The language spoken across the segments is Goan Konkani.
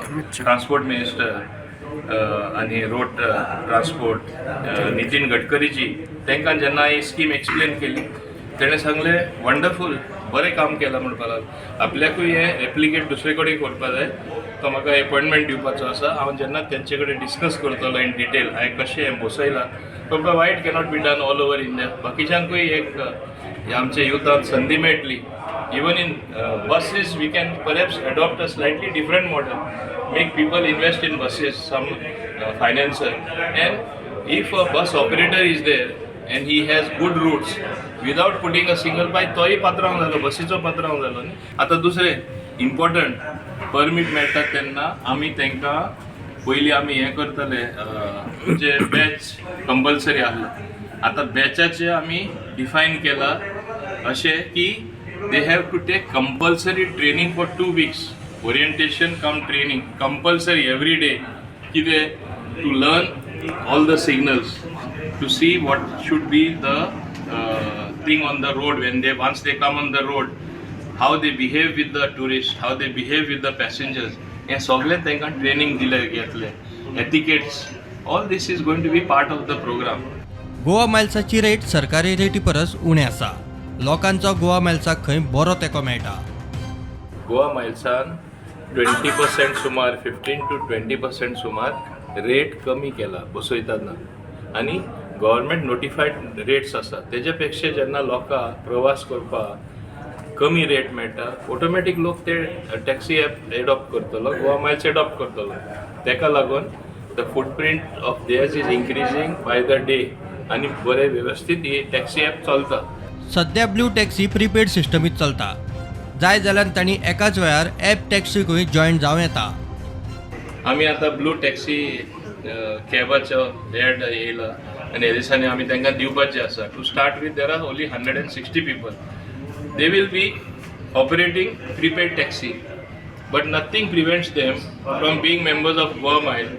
ट्रान्सपोर्ट मिनिस्टर आनी रोड ट्रान्सपोर्ट नितीन गडकरीजी, तांकां जेन्ना ही स्कीम एक्सप्लेन केली, तेणें सांगलें, वंडरफूल, बरें काम केलां म्हणपाक लागलो. आपल्याकूय हें रेप्लिकेट दुसरे कडेन करपा जाय. तो म्हाका एपॉयंटमेंट दिवपाचो आसा. हांव जेन्ना तेंचे कडेन डिस्कस करतलो इन डिटेल, हांवें कशें हें बसयलां, तो why it cannot be done all over India. बाकीच्यांकूय एक आमच्या युथान संदी मेळटली. Even in buses, we can perhaps adopt a slightly different model, make people invest in buses, some financer, and if a bus operator is there and he has good routes, without putting a single pie, तोय पात्रांव जालो, बसीचो पात्रांव जालो न्ही. आतां दुसरें इम्पॉर्टंट, परमीट मेळटा तेन्ना आमी तांकां पयलीं आमी हें करतले, म्हणजे बॅच कंपल्सरी आहलो. आतां बॅचाचे आमी डिफायन केला अशें की they have to take compulsory training for 2 weeks, orientation cum training compulsory every day. कितें? To learn all the signals, to see what should be the thing on the road when they once they come on the road, how they behave with the tourist, how they behave with the passengers. हें सगळें तांकां ट्रेनींग दिलें घेतलें. Etiquettes, all this is going to be part of the program. Goa मायल्साची rate सरकारी रेटी परस उणें आसा. लोकांचो गोवा मायल्साक खंय बरो तेंको मेळटा. गोवा मायल्सान 20% सुमार, 15 टू 20% सुमार रेट कमी केला बसयतना आनी गव्हर्मेंट नोटिफायड रेट्स आसा तेजे पेक्षा जेन्ना लोकां प्रवास करपाक कमी रेट मेळटा, ऑटोमॅटीक लोक ते टॅक्सी ॲप एडॉप्ट करतलो, गोवा मायल्स एडॉप्ट करतलो. तेका लागून the footprint of theirs is increasing by the day आनी बरे वेवस्थीत ही टॅक्सी ॲप चलता. सध्या ब्लू टॅक्सी प्रीपेड सिस्टमीत चलता. जाय जाल्यार तांणी एकाच वेळार ॲप टॅक्सीकूय जॉयन जावं येता. आमी आतां ब्लू टॅक्सी कॅबाचो एड येयला आनी ह्या दिसांनी आमी तांकां दिवपाचे आसा. To start with, there are only 160 people. They will be operating prepaid taxi, but nothing prevents them from being members of Goa Mile.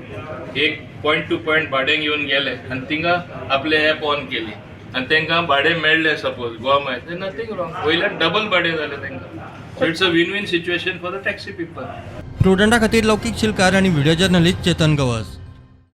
एक पॉयंट टू पॉयंट भाडें घेवन गेले आनी थिंगा आपले एप ऑन केली आनी तांकां भाडें मेळ्ळें सपोज गोवा मायल, नथींग रॉंग. वयल्यान डबल भाडें जालें तांकां. So it's a win win situation for the taxi people. प्रुडंटा खातीर लौकीक शिलकार आनी व्हिडिओ जर्नलिस्ट चेतन गवस.